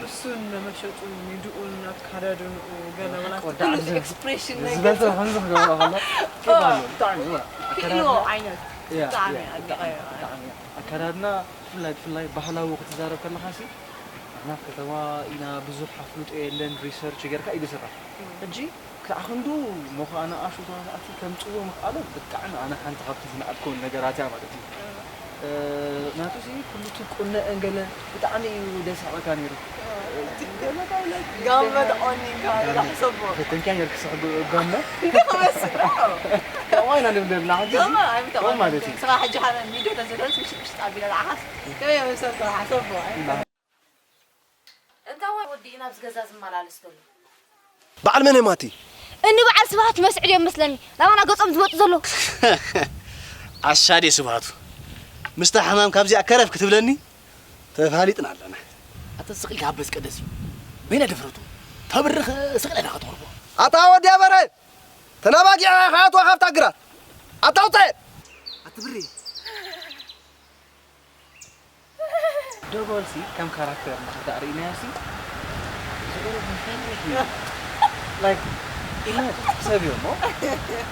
ንሱን መሸጡን ሚድኡን ኣካዳድንኡ ገለ ወላ ወዲ ኩሉ ዓዲ ኤክስፕሬሽን ዝበልተ ነገር ከምዚ ክገብሮ ከሎ ኬፍ ኣሎ። ብጣዕሚ እዋ ክእልዎ ኣከዳድና- ዓይነት ያ፣ ብጣዕሚ ያ፣ ኣድኒቐዮ። ብጣዕሚ፣ ብጣዕሚ። ኣከዳድና ብፍላይ ብፍላይ ባህላዊ ክትዛረብ ከለኻ ሲ ኣብ ከተማ ኢና ብዙሕ ኣፍልጦ የለን ሪሰርች ጌርካ እዩ ዝስራሕ። ሕጂ ክሳዕ ክንዱ ሞኻ ንኣሽቱ ተዋሳእቲ ከምፅኡ ምኽኣሎም ብጣዕሚ ኣነ ሓንቲ ካብቲ ዝነኣድኮ ነገራት እያ ማለት እዩ። ናቱ ሲ ኩሉ እቲ ቁነአን ገለ ብጣዕሚ እዩ ደስ ይብለካ ነይሩ። ጋመ ተቆኒንካ ኢላ ሕሰቦ። ፈተንኪያ ነርክስሕ ጋመ ክመስል ከምኡ ኢና ንብለልና ሕጂ ጋመ ኣይም ከምኡ ማለት እዩ። ስራሕ ሕጂ ሓበን ሚዶ ተዘለስ ምሽጥ ምሽጥ ኣቢለ ንዓኻስ ከመይ መሰልካ ሓሰቦ። እንታይ ወዲ ኢና ኣብዚ ገዛ ዝመላለስ ዘሎ? በዓል መን ማቲ? እኒ በዓል ስብሃት መስዕድ እዮም መስለኒ ናባና ገጾም ዝመፁ ዘለዉ። ኣሻዴ ስብሃቱ ምስታ ሕማም ካብዚኣ ከረፍ ክትብለኒ ተፋሊጥና ኣለና። ኣታ ስቕ ኢልካ ሃበስ ቀደስ እዩ። በይና ድፍረቱ ተብርኽ ስቕ ኢላ ከተቕርቦ። ኣታ ወዲ ኣበረ ተናባጊዕካ ከኣትዋ ካብታ ግራት ኣታ ውፅእ። ኣቲ ብሪ ዶጎል ሲ ከም ካራክተር እንድሕር ደኣ ርኢናዮ ሲ ዝቕርብ ንፈልጥ እዩ። ላይክ ኢማጅን ሰብ እዩ እሞ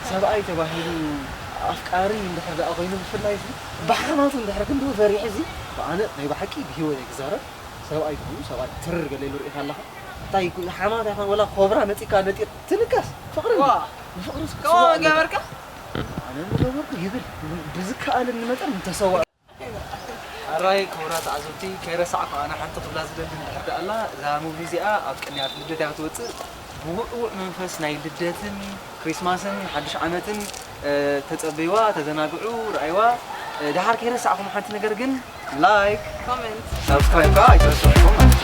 ሰብኣይ ተባሂሉ ኣፍቃሪ እንድሕር ደኣ ኮይኑ ብፍላይ ሲ ብሓማቱ እንድሕር ክንድኡ ፈሪሑ ሲ ኣነ ናይ ብሓቂ ብሂወተይ ክዛረብ ሰብኣይ ኮይኑ ሰብኣይ ትርር ገለ ኢሉ ርኢኻ ኣለኻ እንታይ ሓማት ይኾን ወላ ኮብራ ነፂካ ነጢር ትንከስ ፍቕሪ ዋ ንፍቕሪ ከማ ገበርካ ኣነ ምገበርኩ ይብል ብዝከኣለኒ መጠን ምተሰዋ ኣራይ ክቡራት ተዓዘብቲ ከይረሳዕኩ ኣነ ሓንቲ ክብላ ዝደሊ እንድሕር ደኣ ኣላ እዛ ሙቪ እዚኣ ኣብ ቅንያት ልደት እያ ክትወፅእ ብውዕውዕ መንፈስ ናይ ልደትን ክሪስማስን ሓድሽ ዓመትን ተፀበይዋ ተዘናግዑ ረኣይዋ ደሓር ከይረሳዕኩም ሓንቲ ነገር ግን ላይክ ኮሜንት ሳብስክራይብ ከዓ ኣይትረስዑ ማለት እዩ